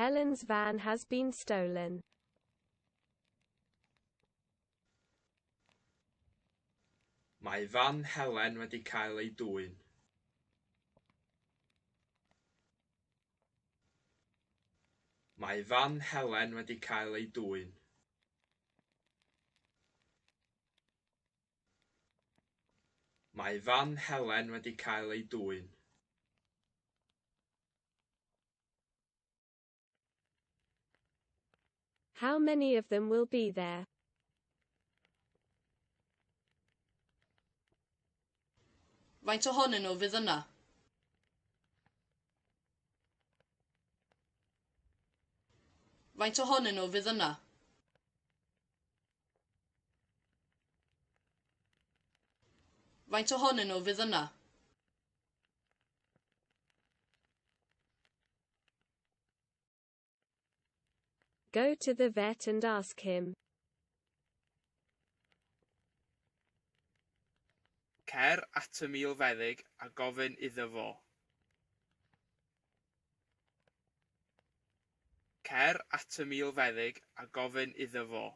Helen's van has been stolen. Mae fan Helen wedi cael ei dwyn. Mae fan Helen wedi cael ei dwyn. Mae fan Helen wedi cael ei dwyn. How many of them will be there? Faint ohonyn nhw fydd yna? Faint ohonyn nhw fydd yna? Faint ohonyn nhw fydd yna? Go to the vet and ask him. Cer at y milfeddyg a gofyn iddo fo. Cer at y milfeddyg a gofyn iddo fo.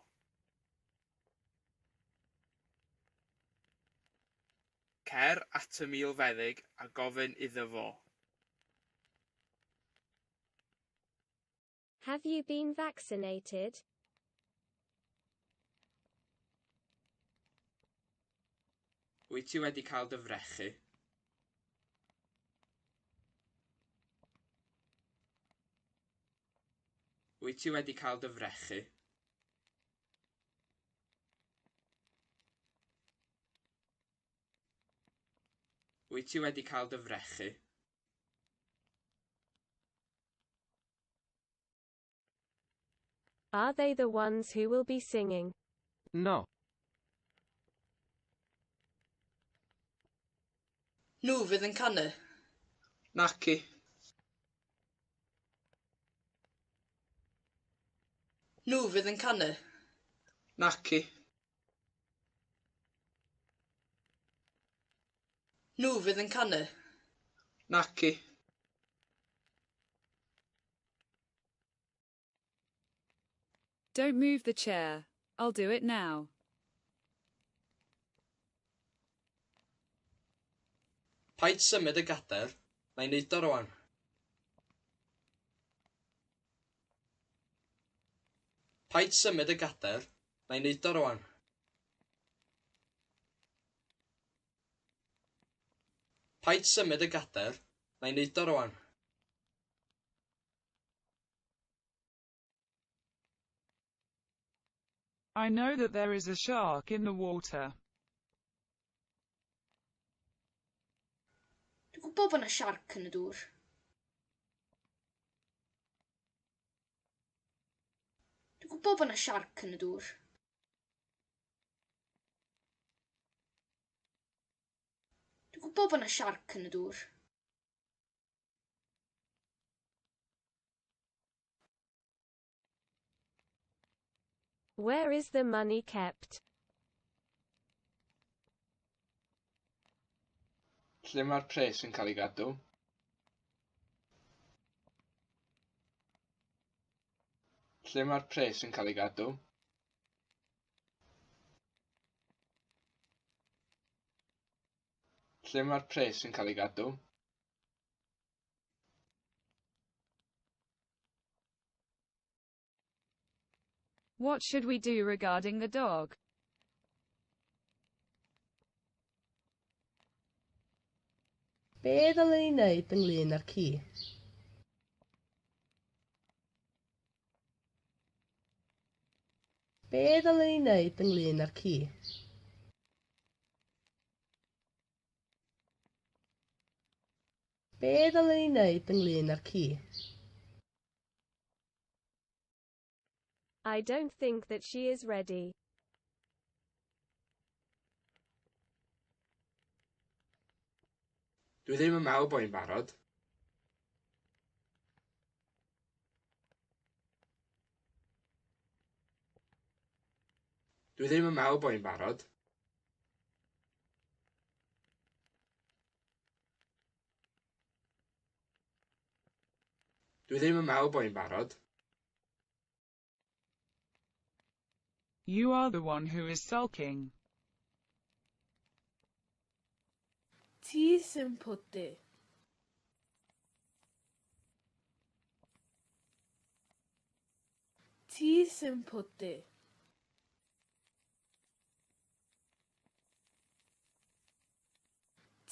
Cer at y milfeddyg a gofyn iddo fo. Have you been vaccinated? Wyt ti wedi cael dy frechu? Wyt ti wedi cael dy frechu? Wyt ti wedi cael dy frechu? Are they the ones who will be singing? No. Nhw fydd yn canu. Naci. Nhw fydd yn canu. Naci. Nhw fydd yn canu. Naci. Don't move the chair. I'll do it now. Paid symud y gadair, na i wneud o rwan. Paid symud y gadair, na i wneud o rwan. Paid symud y gadair, na i wneud o rwan. I know that there is a shark in the water. Dwi'n gwybod bod 'na siarc yn y dŵr. Dwi'n gwybod bod 'na siarc yn y dŵr. Dwi'n gwybod bod 'na siarc yn y dŵr. Where is the money kept? Lle mae'r pres yn cael ei gadw? Lle mae'r pres yn cael ei gadw? Lle mae'r pres yn cael ei gadw? What should we do regarding the dog? Be ddylen ni wneud ynglŷn â'r ci? Be ddylen ni wneud ynglŷn â'r ci? Be ddylen ni wneud ynglŷn â'r ci? I don't think that she is ready. Dwi ddim yn meddwl bod hi'n barod. Dwi ddim yn meddwl bod hi'n barod. Dwi ddim yn meddwl bo' hi'n barod. You are the one who is sulking. Ti sy'n pwdu. Ti sy'n pwdu.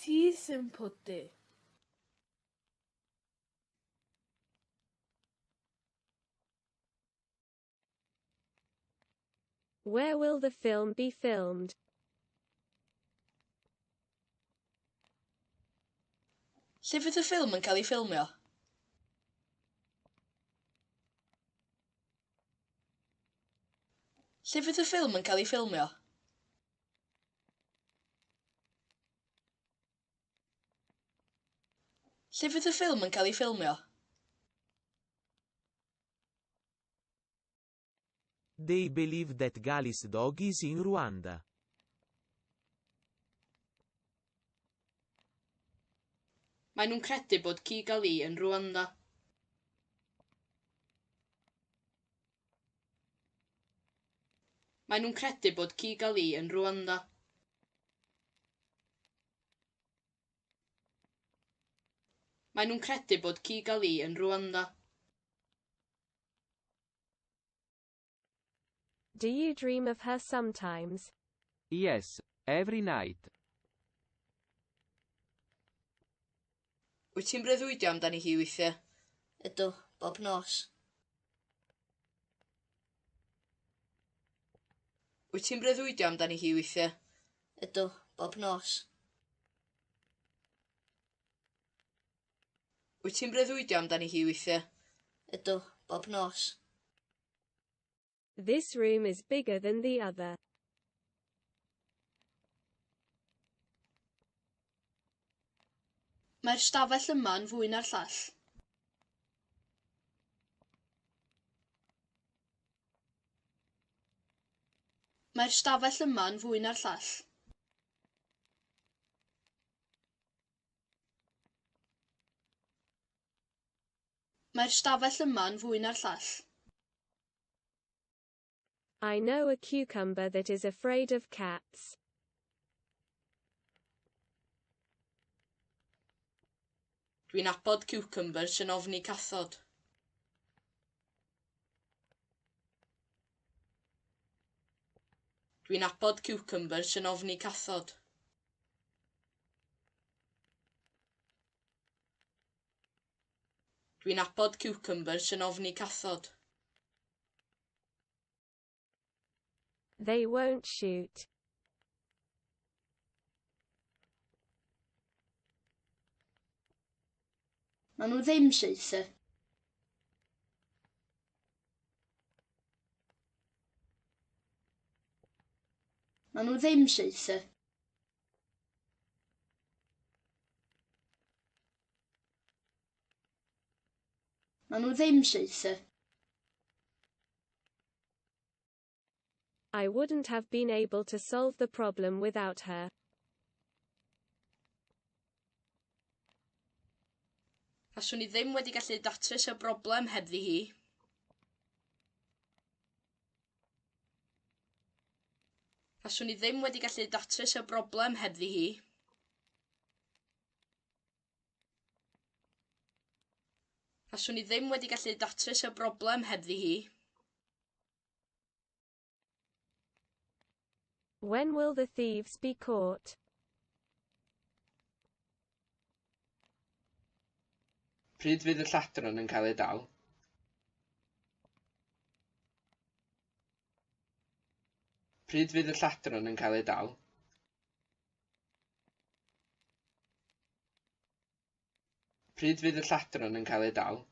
Ti sy'n pwdu. Where will the film be filmed? Lle fydd y ffilm yn cael ei ffilmio? Lle fydd y ffilm yn cael ei ffilmio? Lle fydd y ffilm yn cael ei ffilmio? They believe that Gali's dog is in Rwanda. Maen nhw'n credu bod ci Gali yn Rwanda. Maen nhw'n credu bod ci Gali yn Rwanda. Maen nhw'n credu bod ci Gali yn Rwanda. Do you dream of her sometimes? Yes, every night. Wyt ti'n breuddwydio amdani hi weithiau? Ydw, bob nos. Wyt ti'n breuddwydio amdani hi weithiau? Ydw, bob nos. Wyt ti'n breuddwydio amdani hi weithiau? Ydw, bob nos. This room is bigger than the other. Mae'r stafell yma yn fwy na'r llall. Mae'r stafell yma yn fwy na'r llall. Mae'r stafell yma yn fwy na'r llall. I know a cucumber that is afraid of cats. Dwi'n nabod ciwcymbyr sy'n ofni cathod. Dwi'n nabod ciwcymbyr sy'n ofni cathod. Dwi'n nabod ciwcymbyr sy'n ofni cathod. They won't shoot. Maen nhw ddim saethu. Maen nhw ddim saethu. Maen nhw ddim saethu. I wouldn't have been able to solve the problem without her. Faswn i ddim wedi gallu datrys y broblem hebddi hi. Faswn i ddim wedi gallu datrys y broblem hebddi hi. Faswn i ddim wedi gallu datrys y broblem hebddi hi. When will the thieves be caught? Pryd fydd y lladron yn cael eu dal? Pryd fydd y lladron yn cael eu dal? Pryd fydd y lladron yn cael eu dal?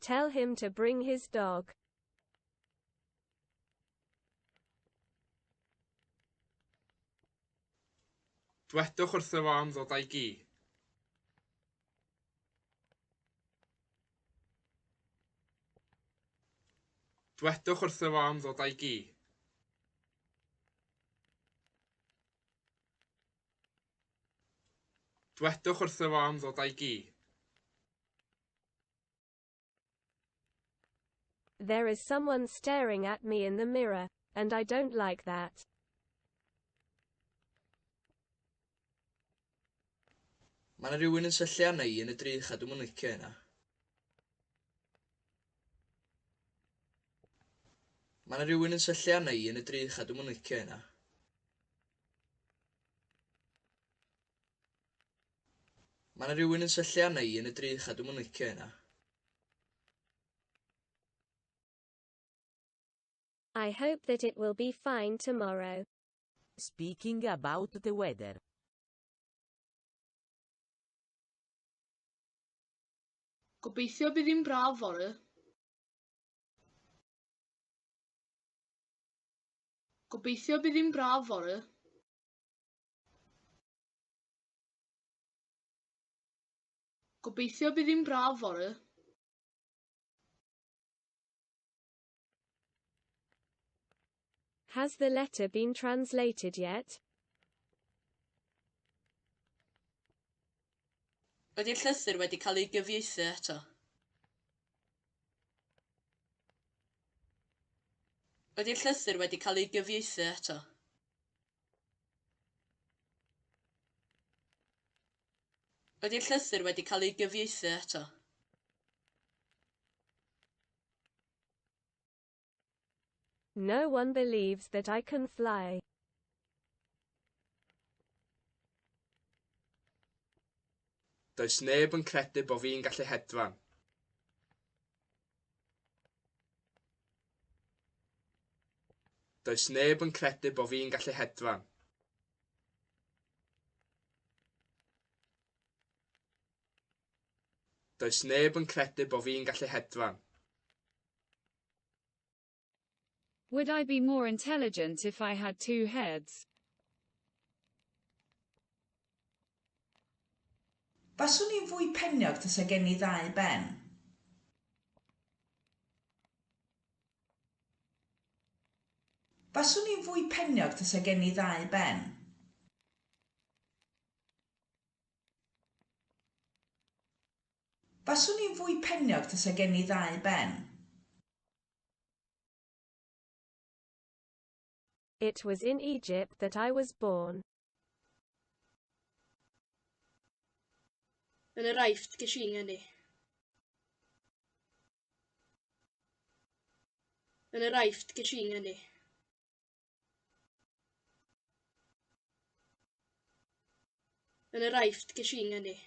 Tell him to bring his dog. Dwedwch wrtho fo am ddod â'i gi. Dwedwch wrtho fo am ddod â'i gi. Dwedwch wrtho fo am ddod â'i gi. There is someone staring at me in the mirror, and I don't like that. Mae 'na rywun yn syllu arna i yn y drych a dwi'm yn licio hynna. Mae 'na rywun yn syllu arna i yn y drych a dwi'm yn licio hynna. Mae 'na rywun yn syllu arna i yn y drych a dwi'm yn licio hynna. I hope that it will be fine tomorrow. Speaking about the weather. Gobeithio bydd hi'n braf fory. Gobeithio bydd hi'n braf fory. Gobeithio bydd hi'n braf fory. Has the letter been translated yet? Ydy'r llythyr wedi cael ei gyfieithu eto? Ydy'r llythyr wedi cael ei gyfieithu eto? Ydy'r llythyr wedi cael ei gyfieithu eto? No one believes that I can fly. Does neb yn credu bo fi'n gallu hedfan. Does neb yn credu bo fi'n gallu hedfan. Does neb yn credu bo fi'n gallu hedfan. Would I be more intelligent if I had two heads? Faswn i'n fwy peniog tasa gen i ddau ben. Faswn i'n fwy peniog tasa gen i ddau ben. Faswn i'n fwy peniog tasa gen i ddau ben. It was in Egypt that I was born. Yn yr Aifft ges i ngeni. Yn yr Aifft ges i ngeni. Yn yr Aifft ges i ngeni.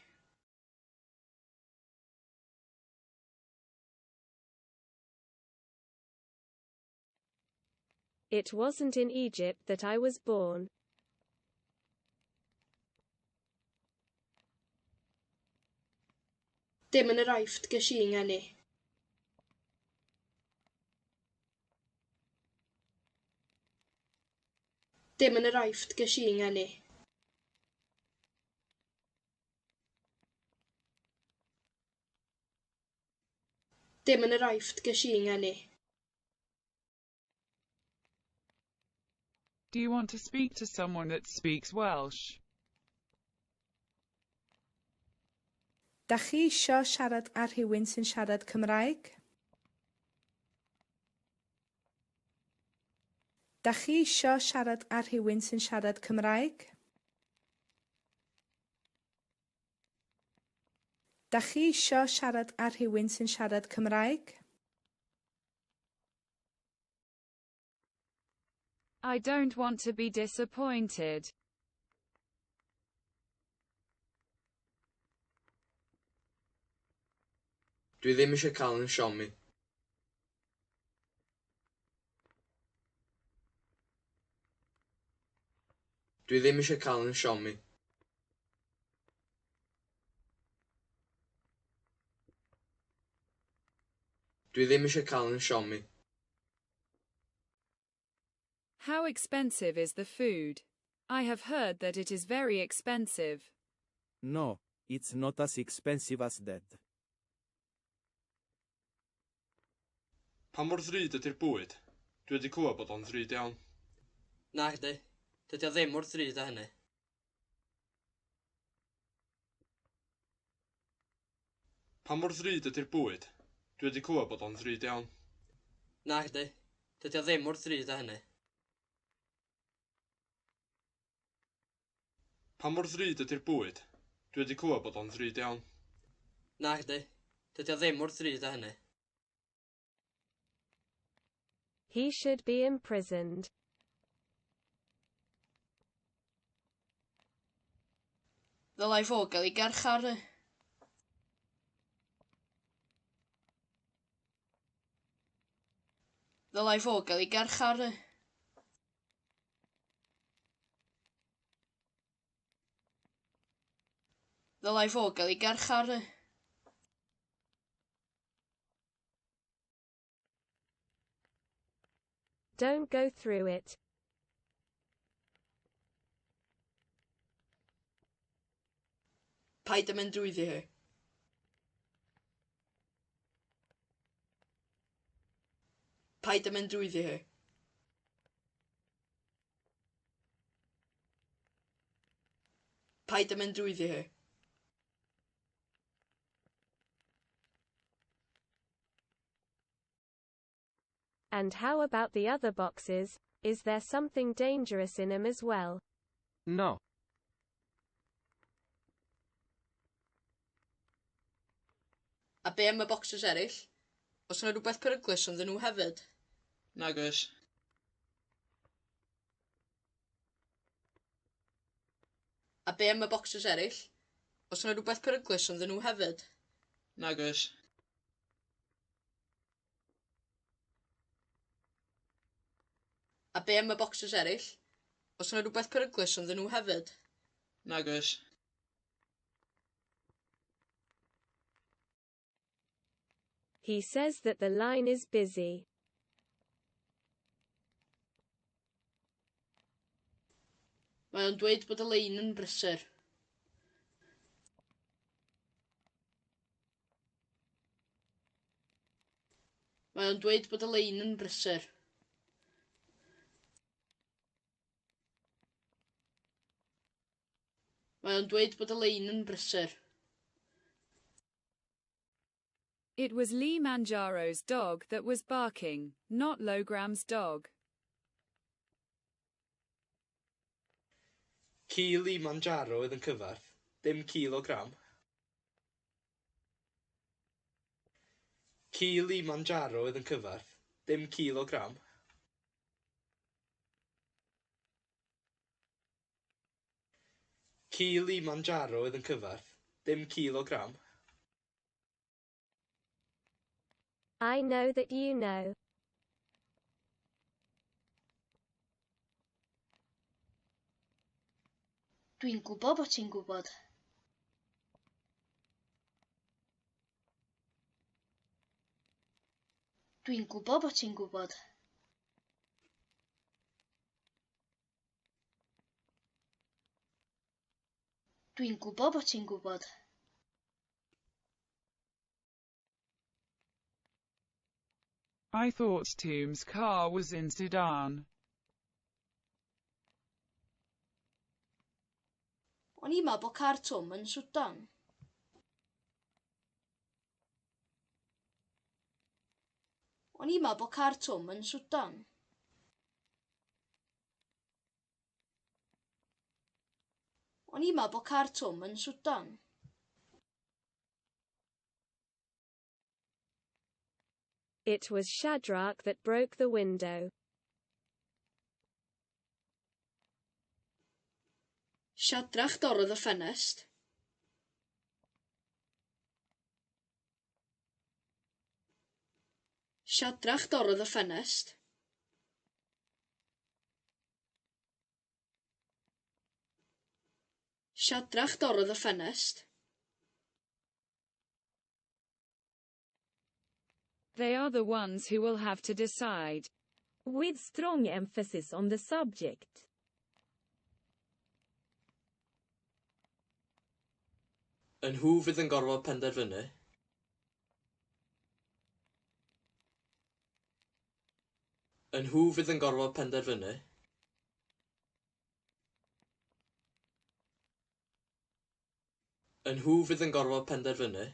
It wasn't in Egypt that I was born. Dim yn yr Aifft ges i ngeni. Dim yn yr Aifft ges i ngeni. Dim yn yr Aifft ges i ngeni. Do you want to speak to someone that speaks Welsh? Dach chi isio siarad â rhywun sy'n siarad Cymraeg? Dach chi isio siarad â rhywun sy'n siarad Cymraeg? Dach chi isio siarad â rhywun sy'n siarad Cymraeg? I don't want to be disappointed. Dwi ddim eisiau cael 'yn siomi. Dwi ddim eisiau cael 'yn siomi. Dwi ddim eisiau cael 'yn siomi. How expensive is the food? I have heard that it is very expensive. No, it's not as expensive as that. Pa mor ddrud ydy'r bwyd? Dwi wedi clywed bod o'n ddrud iawn. Nagdi, dydy o ddim mor ddrud â hynny. Pa mor ddrud ydy'r bwyd? Dwi wedi clywed bod o'n ddrud iawn. Nagdi, dydy o ddim mor ddrud â hynny. Pa mor ddrud ydy'r bwyd? Dwi wedi clywed bod o'n ddrud iawn. Nagdi, dydy o ddim mor ddrud â hynny. He should be imprisoned. Ddylai fo gael ei garcharu. Ddylai fo gael ei garcharu. Ddylai fo gael ei garcharu. Don't go through it. Paid â mynd drwyddi hi. Paid â mynd drwyddi hi. Paid â mynd drwyddi hi. And how about the other boxes? Is there something dangerous in 'em as well? No. A be am y bocsys eraill? Oes yna rhywbeth peryglus ynddyn nhw hefyd? Nag oes. A be am y bocsys eraill? Oes yna rhywbeth peryglus ynddyn nhw hefyd? Nag oes. A be am y bocsys eraill? Oes yna rhywbeth peryglus ynddyn nhw hefyd? Nag oes. He says that the line is busy. Mae o'n dweud bod y lein yn brysur. Mae o'n dweud bod y lein yn brysur. Mae o'n dweud bod y lein yn brysur. It was Lee Manjaro's dog that was barking, not Logram's dog. Ci Limanjaro oedd yn cyfarth, dim cilogram. Ci Limanjaro oedd yn cyfarth, dim cilogram. Ci Limanjaro oedd yn cyfarth, dim cilogram. I know that you know. Dwi'n gwybod bod ti'n gwybod. Dwi'n gwybod bod ti'n gwybod. Dwi'n gwybod bod ti'n gwybod. I thought Toom's car was in Sudan. O'n i'n meddwl bod car Twm yn Swdan. O'n i'n meddwl bod car Twm yn Swdan. O'n i'n meddwl bod car Twm yn Swdan. It was Shadrach that broke the window. Siadrach dorrodd y ffenest. Siadrach dorrodd y ffenest. Siadrach dorrodd y ffenest. They are the ones who will have to decide. With strong emphasis on the subject. Y nhw fydd yn gorfod penderfynu. Y nhw fydd yn gorfod penderfynu. Y nhw fydd yn gorfod penderfynu.